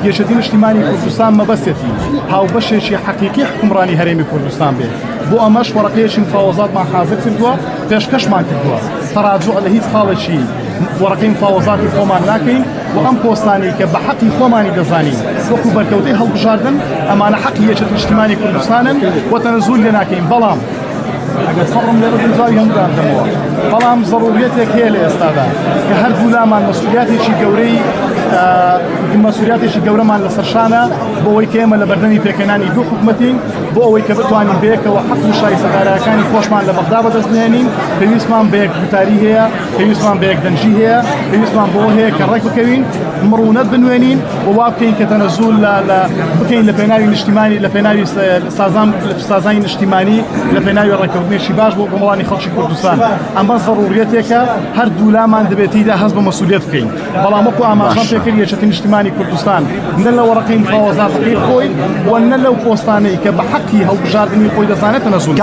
یەکێتی نیشتیمانی کوردستان مەبەستێتی هاوبەشێکی حەقیقی حوکمڕانی هەرێمی کوردستان بێت، بۆ ئەمەش وەڕەقەیەکی مفاوەزاتمان حازر کردووە، پێشکەشمان کردووە، تەراجوع لە هیچ خاڵێکی وەڕەقەی مفاوەزاتی خۆمان ناکەین و ئەم پۆستانەی کە بە حەقی خۆمانی دەزانین وەکو بەرکەوتەی هەڵبژاردن، ئەمانە حەقی یەکێتی نیشتیمانی کوردستانن و تەنەزول لێ ناکەین، بەڵام. ئەگەر سەبرم لێ بگرن جوابی هەمووتان دەمەوە بەڵام زەڕوریەتێک هەیە لە ئێستادا کە هەردوولامان مەسئولیاتێکی گەورەی مەسئولیاتێکی گەورەمان لەسەر شانە بۆ ئەوەی کە ئێمە لە بەردەمی پێکهێنانی دوو حکومەتین بۆ ئەوەی کە بتوانین بەیەکەوە حەق و شایستە دارایەکانی خۆشمان لە بەغدا بەدەست بهێنین پێویستمان بە یەک گوتاری هەیە پێویستمان بە یەک دەنگی هەیە پێویستمان بەوە هەیە کە ڕێک بکەوین مڕونەت بنوێنین و وا بکەین کە تەنەزول لە بکەین لە پێناوی نیشتیمانی لە پێناوی سازان سازانی نیشتیمانی لە پێناوی ڕێککەوتنێکی باش بۆ کۆمەڵانی خەڵکی کوردستان ئەمە زەڕوریەتێکە هەر دوولامان دەبێت تێیدا هەست بە مەسئولیەت بکەین بەڵام وەکو ئاماژەم پێکرد یەکێتی نیشتیمانی کوردستان نە لە وەڕەقەی مفاوەزاتەکەی خۆی و نە لەو پۆستانەی کە بە حەقی هەڵبژاردنی خۆی دەزانێت تەنەزول.